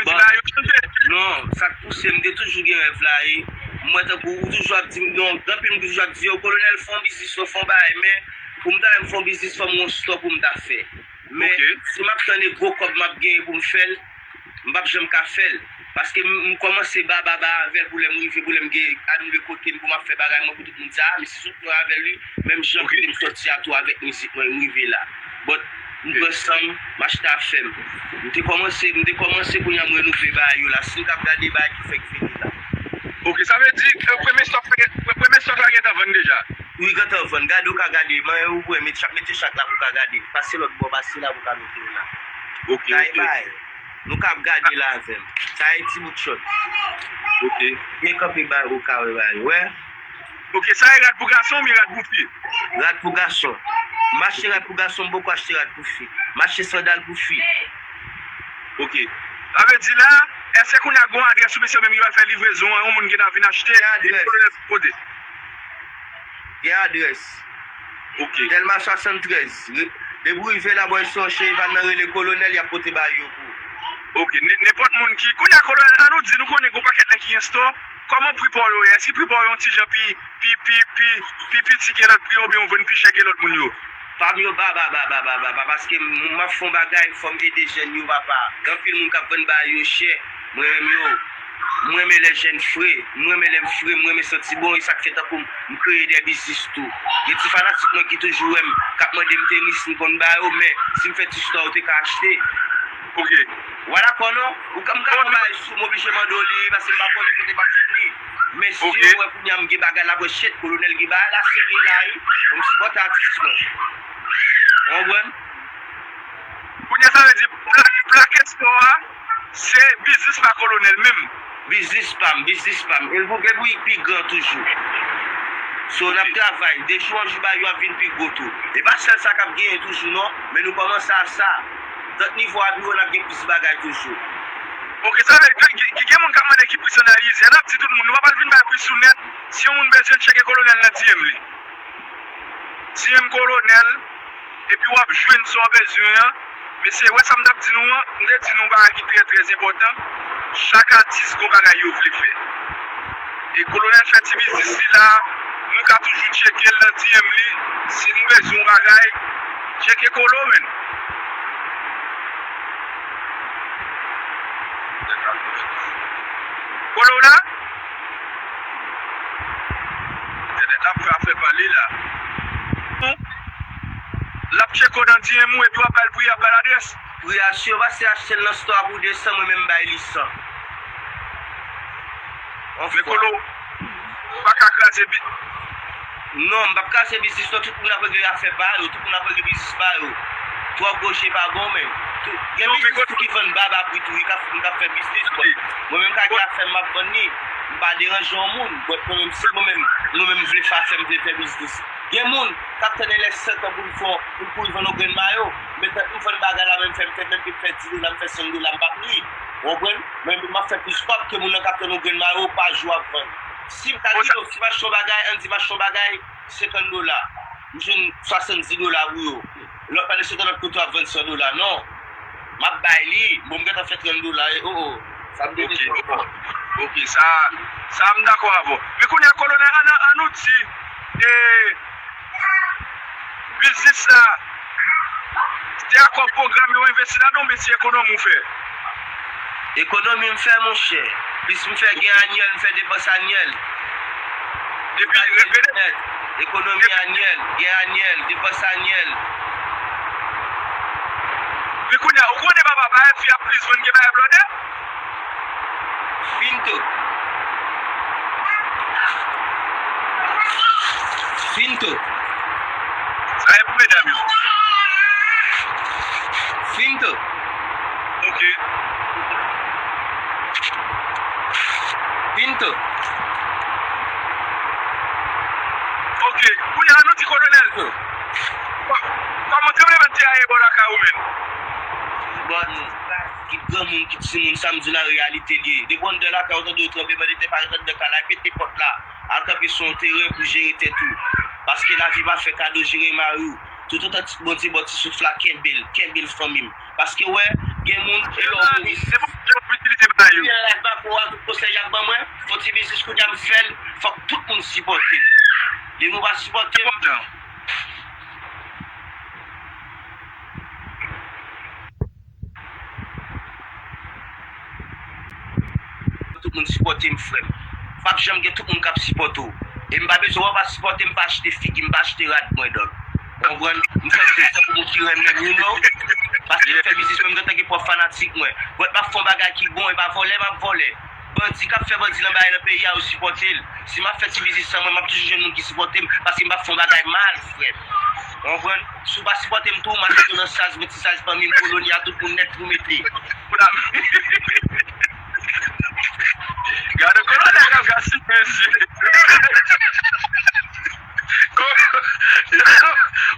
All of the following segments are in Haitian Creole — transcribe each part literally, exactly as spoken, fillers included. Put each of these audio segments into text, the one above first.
Bagay yo chanje. Non, sa k pouse m te toujou gen rèv la e m wè tankou ou toujou ap di m, gen anpil moun ki toujou ap di yo, Kolonèl, fè yon biznis, fè yon bagay, men pou m ta renmen fè yon biznis, fò m gen yon store pou m ta fè. Men si m ap tann e gwo kòb m ap genyen pou m fè l, m p ap janm ka fè l. Paske m, m kòmanse ba, ba, ba avè l pou lè m rive, pou lè m gen anivè kote m pou m ap fè bagay mwen pou tout moun di, a, misye sot lwen avè l wi, menm jan kote m sòti a tou avèk mizik mwen, m rive la. But m pran san m, m achte afè m. M te kòmanse, m te kòmanse kounye a m renouve bagay yo la. Si m t ap gade bagay ki fèk vini la. Ok, sa vle di, e, premye stòk la gen, premye stòk la gentan vann deja? Wi, gentan vann. Gade, ou ka gade. Mwen, ou wè, met chak, mete chak la pou ka gade. Pase lòt bò, pase la pou ka mete yo la. Ok, ok. Bay, bay. Nou ka ap gade la avè m. Sa e ti bout chòt. Ok. Byen kanpe bay ou ka wè bay. Wè. Ok, sa e rad pou gason oubyen rad pou fi? Rad pou gason. M achte rad pou gason, m poko achte rad pou fi. M achte sandal pou fi. Ok. Sa vle di la, èske kounye a gon adrès ou mesye menm ki pral fè livrezon an, yon moun ki ta vin achte, epi kote? Gen adrès. Ok. Dèlma swasanntrèz. Re-, depi w rive la bò Eston Cheval nan rele Kolonèl, y ap pote bagay yo pou ou. Ok. Nen-, nenpòt moun ki, kounye a Kolonèl, an nou di, nou konnen gon pakèt nèg ki gen store. Kòman pri pa w yo ye? Èske pri pa w yo yon ti jan pi, pi, pi, pi, pi piti ke lòt pri yo oubyen w vann pi chè ke lòt moun yo? Pa m yo ba, ba, ba, paske m, m ap fè yon bagay, fò m ede jèn yo, papa. Gen anpil moun k ap vann bagay yo chè. Mwen menm yo, m renmen lè jèn fre, m renmen lè m fre, m renmen santi bon, e sa k fè tankou m, m kreye de biznis tou. Gen ti fanatik mwen ki toujou wè m, k ap mande m tenis, m konn ba yo, men si m fè ti store, yo te ka achte. Ok. Ou pa dakò non? Ou ka, m ka fè yon bagay sou, m oblije mande w li, paske m pa konnen kote m ap jwenn li. Men si yo wè kounye a m gen bagay la, m wè shit, Kolonèl gen bagay la, serye la, wi. Bon, m sipòte atis mwen. Ou konprann? Kounye a sa vle di, plak, plakèt store a, se biznis pa Kolonèl menm. Biznis pa m, biznis pa m. E l pou, e pou pi gran toujou. So, n ap travay. De jou an jou, bagay yo ap vin pi gwo tou. E pa sèl sa k ap genyen toujou, non. Men nou kòmanse a sa. Tant nivo a pi wo, n ap gen plis bagay toujou. Ok, sa vle di, gen, gen, gen moun k ap mande ki pri sandal Yeezy a. N ap di tout moun, nou pa pral vin bay pri sou nèt. Si yon moun bezwen, tcheke Kolonèl nan D M li. D M Kolonèl, epi w ap jwenn sa w bezwen an. Mesye, wè sa m t ap di nou an, m te di nou yon bagay ki trè, trè enpòtan. Chak atis gon bagay yo vle fè. E Kolonèl fè ti biznis li la, nou ka toujou tcheke l nan D M li. Si nou bezwen yon bagay, tcheke Kolo, menn. Kolo w la? Entènèt la pran afè pa li la. L ap tcheke w nan D M ou epi w ap ba l pri, ap ba l adrès. Pri a, si yo pase achte l nan store a pou de san, mwen menm m bay li san. Men Kolo, ou pa ka kraze bi- Non, m p ap kraze biznis non, tout moun ap regle afè pa yo, tout moun ap regle biznis pa yo. Twòp gwo je pa bon menm. Tou, gen biznis tou ki vann ba, ba pri tou, wi, k ap, m t ap fè biznis, but mwen menm ka gen afè m, m ap vann li. M pa deranje yon moun, but mwen menm, si mwen menm, mwen menm m vle fè afè m, m vle fè biznis. Gen moun k ap tann lè sèt an pou l fè, pou l kouri vann yon grenn mayo. Men tank m vann bagay la, menm fè m fè, menm ke m fè dis dola, m fè senk dola, m p ap nwi. Ou konprann? Mwen menm m ap fè plis kòb ke moun nan k ap tann yon grenn mayo pa jou ap vann. Si m ta di nou, si m achte yon bagay, ann di m achte yon bagay, senkant dola. M jwenn swasanndis dola pou yo. Lòt pa de se lòt kote w ap vann san dola, non. M ap bay li, bon, m gentan fè trant dola, e, o, o. Sa m te bezwen ankò. Ok, sa, sa m dakò avè w. Men kounye a, Kolonèl, ann, ann nou di, e, biznis la, se a kòb pwogram yo envesti ladan, oubyen se ekonomi w fè? Ekonomi m fè, monchè. Plis m fè gen anyèl, m fè depans anyèl. Epi, repete. Ekonomi anyèl, gen anyèl, depans anyèl. Men kounye a, ou konnen papa, bagay fi ap plis vann ke bagay blòdè? Finto. Finto. Sa e pou medam yo. Finto. Ok. Pinto. Ok, kounye a nou di Kolonèl. Kò-, kòman tranblemanntè a ye bò lakay ou menm? Bò nou, kit granmoun, kit timoun, sa m di w la reyalite l ye. Depi w anndan lakay ou tande yon tranblemanntè, pa ret anndan kay la, pete pòt la. Al kanpe sou yon teren pou jere tèt ou. Paske lavi pa fè kado, jere mari w. Toutotan Bondye ba w ti souf la, kenbe l, kenbe l fanmi m. Paske w wè, Gen moun, e lè w mouri, se pa jan w ap itilize bagay yo. Li nan live pa pou a tout konsèy y ap ban mwen, fò ti biznis kounye a m fè l, fòk tout moun sipòte m. Depi w pa sipòte m, tout moun sipòte m, frè m. P ap janm gen tout moun k ap sipòte w. E m pa bezwen wè w pa sipòte m, pa achte figi m, pa achte rad mwen, dòk. Ou konprann? M fè biznis tankou moun ki renmen m, you know. Paske m fè biznis mwen menm antanke pwòp fanatik mwen. But m ap fè yon bagay ki bon, e pa vòlè m ap vòlè. Bandi k ap fè bandi nan bagay nan peyi a, yo sipòte l. Si m ap fè ti biznis an mwen, m ap toujou jwenn moun ki sipòte m, paske m p ap fè yon bagay mal, frè m. Ou konprann? Si w pa sipòte m tou, m achte w nan saz, mwen ti saz fanmi m, koloni a, tout moun nèt pou mete. Gade kolonèl nan gaspiyaj mesye.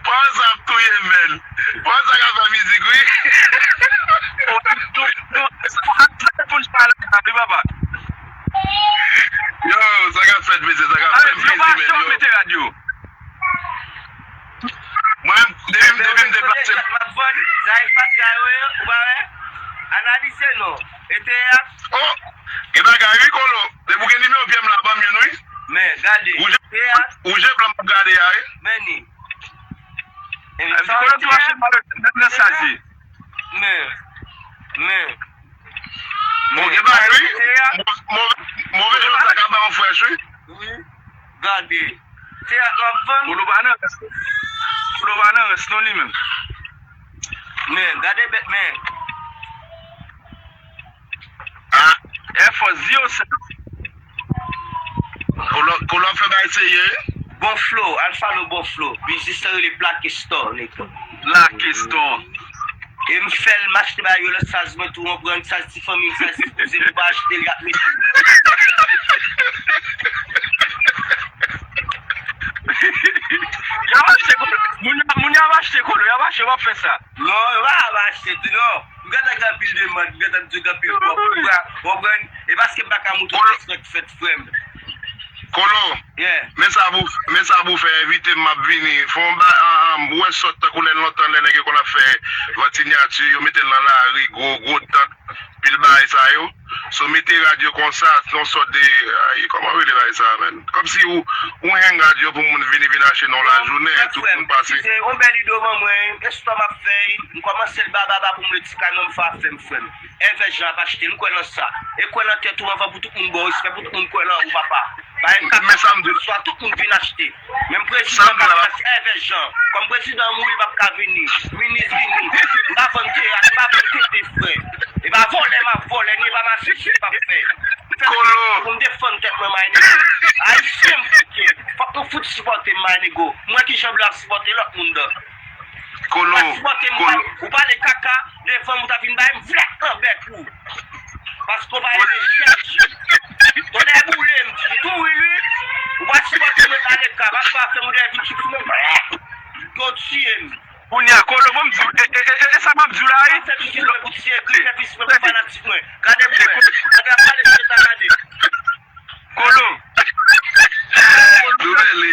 Pran sa ap touye m, menn. Pran sa k ap fè mizik, wi. Pou n pale sa, wi, papa. Yo, sa k ap fèt, mesye, sa k ap fèt. Yo, pa chòk mete radyo. Mwen menm, depi m, depi m deplase. M ap vann, sa e fatra yo ye, ou pa wè? Analize non. E teyat. Oh, gen bagay wi, Kolo. Depi w gen nimewo pye m la, ban m youn wi. Men, gade. Wouje, teyat. Wouje blan m ap gade a wi. Men ni. Kolo tou achte nan, nan saz li. Men. Men. Bon, gen bagay wi. Teyat. Mo-, move, move jan sa ka ba yon frèch wi. Wi. Gade. Teyat m ap vann. Kolo pa nan rans. Kolo pa nan rans non li menm. Men, gade bèt men. Ah, Air Force, di yo sa. Kolo, Kolo ap fè bagay serye. Bon Flow, Alpha Lo Bon Flow. Biznis lan rele Plake Store, nèg. Plake Store. E m fè l, m achte bagay yo, lòt saz mwen tou, w konprann, saz ti fanmi m, saz ti kouzen m, ou pa achte l, y ap mete l. Y ap achte Kolo. Moun yo, moun yo ap achte Kolo, y ap achte, w ap fè sa. Non, yo pa ap achte tou, non. M gentan gen anpil demann, m gentan di yo gen anpil pwòp. Ou pa konprann? E paske m pa ka moutre respè k fèt, frè m. Kolo, yeah, men sa pou, men sa pou fè, envite m, m ap vini. Fè yon ba, an, an, ou wè sòt tankou lè lontan, lè nèg yo konn ap fè vant sinyati, yo mete l nan lari, gwo, gwo tant, pil bagay sa yo. So, mete rad yo konsa, se yon sòt de, ay, kòman rele bagay sa, menn? Kòmsi ou, ou hang rad yo pou moun vini, vin achte nan yon lajounen, tout moun pase. Se yon bèl ide w ban mwen, estò m ap fè, m kòmanse l ba, ba, ba pou m le ti kay mwen, m fè afè m, frè m. Èvè Jan ap achte, m kwè nan sa. E kwè nan tèt ou anvan pou tout moun ba w respè, pou tout moun kwè nan ou, papa. Bay m kat swa tout moun vin achte. Menm prezidan k ap pase Èvè Jan. Kòm prezidan an mouri, l p ap ka vini. Minis vini. M pa vann teyat, m pa vann tete, frè. E pa vòlè m ap vòlè, ni e pa masisi m p ap fè. M fè pou m defann tèt mwen, my nigga. Ayisyen m fout ye. Fòk nou fout sipòte m, my nigga. M wè kijan blan ap sipòte lòt moun dan. Kolo, pa sipòte m, Kolo. Ou pale kaka devan m, ou ta vin bay m vlèk nan bèk ou. Paske w pa renmen Jezi. Tonnè boule m, di tou wi, wi. Ou pa sipòte m, pale kaka, paske w ap fè m dèyè vin sou mwen. Yo tiye m. Kounye a, Kolo, bon, m di w, e, e, e, e sa m ap di w la, wi. Ap fè pitit mwen pou tiye gri, fè pitit mwen pou fanatik mwen. Gade pou mwen. Gade ap pale, se ta gade. Kolo. Nouvèl li.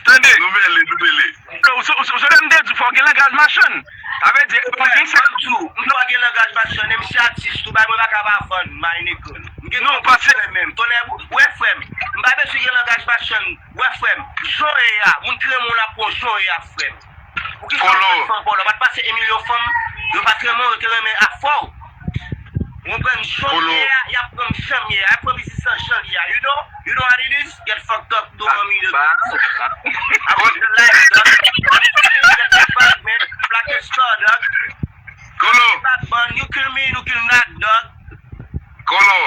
Tande. Nouvèl li, nouvèl li. Ou, ou, ou, ou, ou, m te di w fò w gen langaj machann. Sa vle di, ou gen sa. M di w, m fò gen langaj machann, e m se atis tou, bay mwen pa ka pa vann, my nigga. M gen non, paske menm. Tonnè, wè frè m. M pa bezwen gen langaj machann. Wè frè m. Jan w ye a, moun ki renmen w la pran jan w ye a, frè m. Poukisa w jwenn fanm pa w la? Ou pa t pase Emilio fanm? Yo pa t renmen w, yo te renmen afè w. Ou konprann? Jan m ye a, y ap pran m jan m ye a. Y ap pran biznis lan jan l ye a. You know? You know what it is? Get fucked up, do mommy, the I want the life, dog. Get the fuck, man. Black and star, dog. Kolo. Bad man, you kill me, you kill not, dog. Kolo,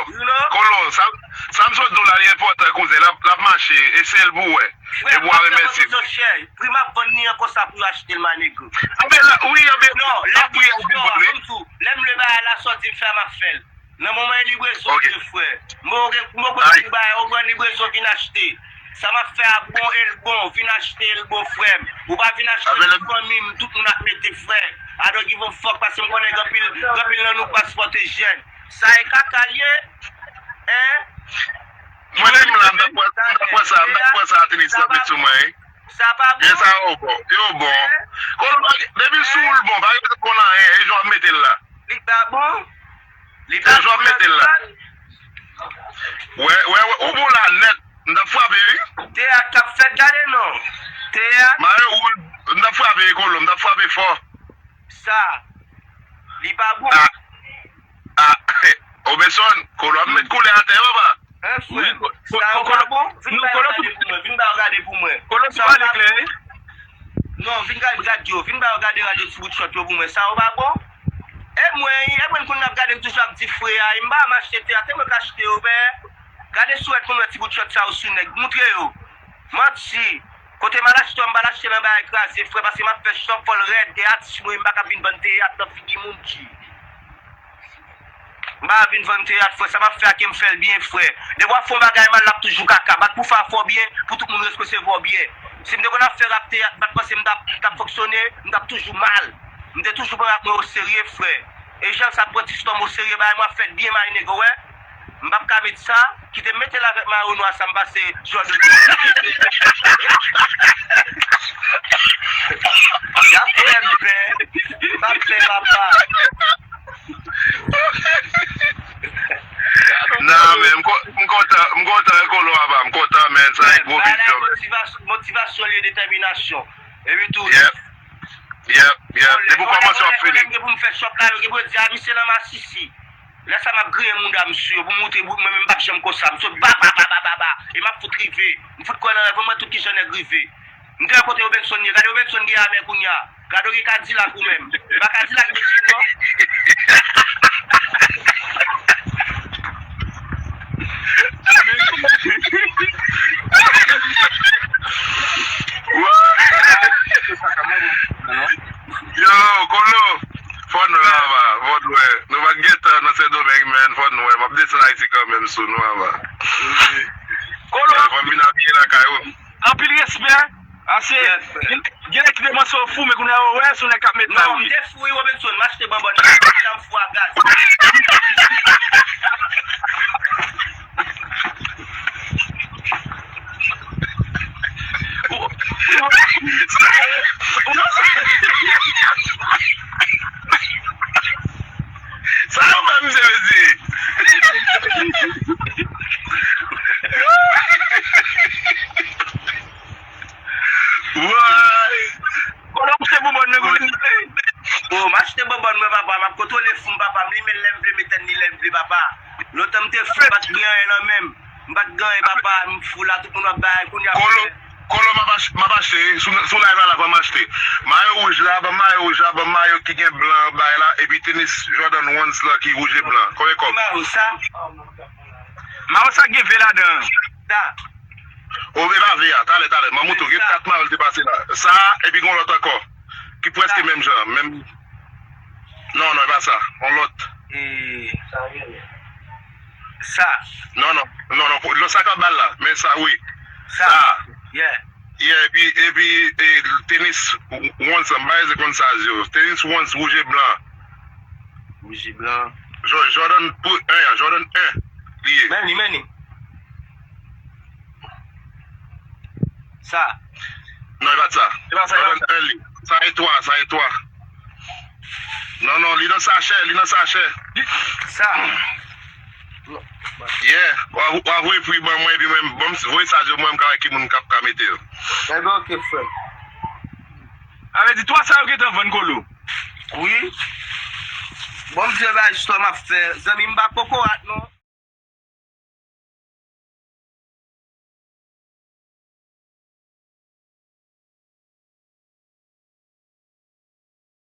Kolo, sa, sa m sot di w la, li enpòtan, kouzen. L ap, l ap mache. Eseye l pou w wè. Epi w a remèsye m. Pri m ap vann li an konsa pou yo achte l, my nigga. Anben, la, wi, anben, non, lè m ap wi, ap vann li. Lè m leve a la, sa w di m fè a, m ap fè l. Nan moman e librezon, ok, frè. Mwen, mwen, mwen, mwen, mwen, mwen, librezon vin achte. Sa m ap fè a bon, e l bon, vin achte, e l bon, frè m. Ou pa vin achte pou fanmi m, tout moun ap mete, frè. I don't give a fuck, paske m konnen gen anpil, gen anpil nan nou k pa sipòte jèn. Sa e kaka l ye, en? Mwen menm la, m t ap pran, m t ap pran sa, m t ap pran sa Atenis t ap met sou mwen, wi. Sa pa bon. Gen sa yo bon, yo bon. Kolo, depi sou ou l bon, pa gen moun konn anyen, e jan w ap mete l la. Li pa bon. Li pa bon. Wè, wè, wè, ou bon la nèt. M t ap frape, wi. Teyat k ap fèt, gade non. Teyat. Mayo wouj, m t ap frape, Kolo, m t ap frape fò. Sa. Li pa bon. Ah, ah, Robertson, Kolo ap met koulè atè, papa. Hein, frè? Sa yo pa bon? Vin ba yo gade pou mwen. Vin ba yo gade pou mwen. Kolo tou pale klè, wi. Non, vin gade radyo. Vin ba yo gade radyo ti bout chòt yo pou mwen. Sa yo pa bon? E mwen, e mwen konn ap gade m toujou ap di frè a, e m pa m achte teyat, e mwen k achte yo, men gade si w wè konn wè ti bout chòt sa yo sou nèg, moutre yo. Manti. Kote m al achte yo, m pa al achte nan bagay kraze, frè, paske m ap fè chòp fò l rèd, e atis mwen, m pa ka vin vann teyat nan figi moun, G. M pa vin vann teyat, frè. Sa m ap fè a, ke m fè l byen, frè. Depi w ap fè yon bagay mal, l ap toujou kaka. Bat pou fè a fè w byen, pou tout moun resevwa w byen. Si m te konn ap fè rap teyat, m pa t panse m t ap, t ap fonksyone, m t ap toujou mal. M te toujou pran rap mwen oserye, frè. E jan sa pran ti stòm oserye, bagay mwen ap fèt byen, my nigga, wè. M p ap ka met sa. Kite m mete l avèk mayo nwa sa, m pase Jordan. Y ap fè m pè. M p ap pè, papa. Nan, men, m kon-, m kontan, m kontan, Kolo, papa, m kontan, men, sa e gwo vizyon, men. Motivasyon, motivasyon li ye, detèminasyon. Epi tou, yep, yep, yep. Depi w kòmanse, w ap fini. Gen pou m fè chòp la, yo gen pou yo di, a, misye nan masisi. Lè sa m ap griyen mouda m sou yo pou moutre bout mwen menm m p ap janm konsa. M sot ba, ba, ba, ba, ba, ba. E m ap fout rive. M fout kwè nan rèv mwen, mwen tout kijan nèg rive. M te wè kote Robenson ye. Gade Robenson gen amè kounye a. Gade w gen Kadilak ou menm. E pa Kadilak li di non. Yo, Kolo, fò nou ava, fò nou wè. Nou pa t gentan nan Sendomeng, men fò nou wè. M ap desann Ayiti kanmenm sou nou ava. Kolo, fò m vin abiye lakay ou. Anpil respè. Ase, gen, gen nèg ki te panse w fou, men kounye a yo wè se yon nèg k ap met la, wi. Non, m te fou, wi, Robenson, m achte bonbòn nan, m te fou a gaz. Sa yo fè misye, mesye. Woy! Kolo, m se bonbòn nan, Kolo. Oh, m achte bonbòn mwen, papa. M ap kontwole fou m, papa. M limen l lè m vle, m etèn li lè m vle, papa. Lontan m te fou, m pa t gen anyen nan men m. M pa t gen anyen, papa. M fou la, tout moun ap bay. Kounye a, Kolo, Kolo, m ap ach-, m ap achte, wi. Sou, sou live la, ban m achte. Mayo wouj la, ban m mayo wouj la, ban m mayo ki gen blan bay la, epi tenis Jordan Ones la ki wouj e blan. Konbyen kòb? Mayo sa? Mayo sa gen ve ladan. Sa. O, e pa ve a, talè, talè. M a montre w, gen kat mayo l te pase la. Sa, epi gen yon lòt ankò. Ki prèske menm jan, menm. Non, non, e pa sa. Yon lòt. E, sa. Non, non, non, non, lòt sa k ap bal la. Men sa, wi. Sa. Sa. Yeah. Yeah, epi, epi, e, tenis Ones, m pa rete konn sa yo. Tenis Ones, wouj e blan. Wouj e blan. Jo-, Jordan pou en an, Jordan en li ye. Men li, men li. Sa. Non, e pa t sa. E pa sa, e pa sa. Jordan en li. Sa e twa, sa e twa. Non, non, li nan sachè, li nan sachè. Sa. Yeah, w a, w a voye pri ban mwen, epi mwen, ban m voye sa yo, mwen, m ka wè ki moun k ap ka mete yo. Ebyen, oke, frè. A vle di, twa sa yo gentan vann, Kolo. Wi. Bon, m di, e pa jis lò m ap fè. Zanmi m pa kokorat, non.